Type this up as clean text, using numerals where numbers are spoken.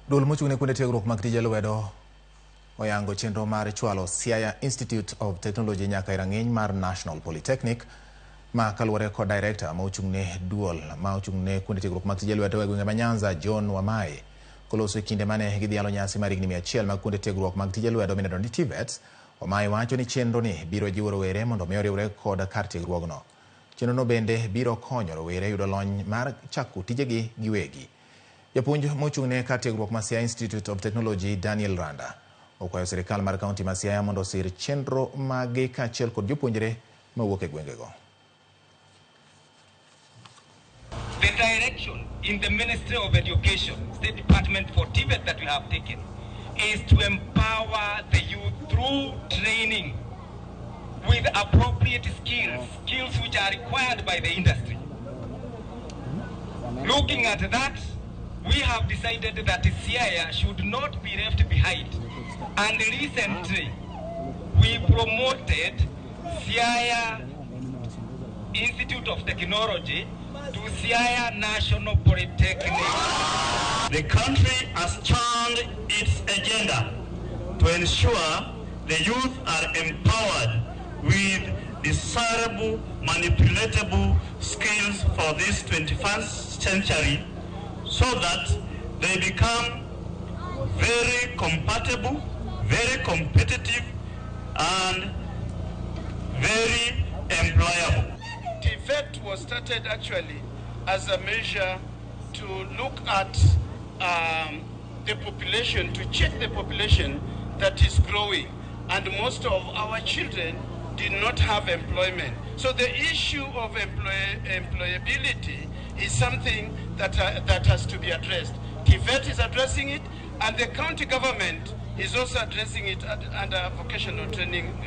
Duol mochung' ne kuonde tiegruok mag tije lwedo oyango chenro mar chwalo Siaya Institute of Technology nyaka e rang'iny mar National Polytechnic ma kaluwore kod director ma ochung' ne duol ma ochung' ne kuonde tiegruok mag tije lwedo e gwenge ma Nyanza John Wamae koloso e kinde mane gidhialo nyasi mar higni 100 mag kuonde tiegruok mag tije lwedo mineno ni TVETs. Wamae wacho ni chenro ni biro jiwo rowere mondo mi oriwre kod kar tiegruogno. Chenro no bende biro konyo rowere yudo lony mar chako tijegi giwegi. Japuonj mochung' ne kar tiegruok ma Siaya Institute of Technology Daniel Randa okwayo sirikal mar kaunti ma Siaya mondo osir chenro mage kaachiel kod jopuonjre mawuok e gwengego. The direction in the Ministry of Education, State Department for TVET that we have taken is to empower the youth through training with appropriate skills, skills which are required by the industry. Looking at that, we have decided that Siaya should not be left behind. And recently, we promoted Siaya Institute of Technology to Siaya National Polytechnic. The country has turned its agenda to ensure the youth are empowered with desirable, manipulatable skills for this 21st century so that they become very compatible, very competitive, and very employable. TVET was started actually as a measure to look at the population, to check the population that is growing. And most of our children did not have employment. So the issue of employability is something that has to be addressed. TVET is addressing it, and the county government is also addressing it under vocational training.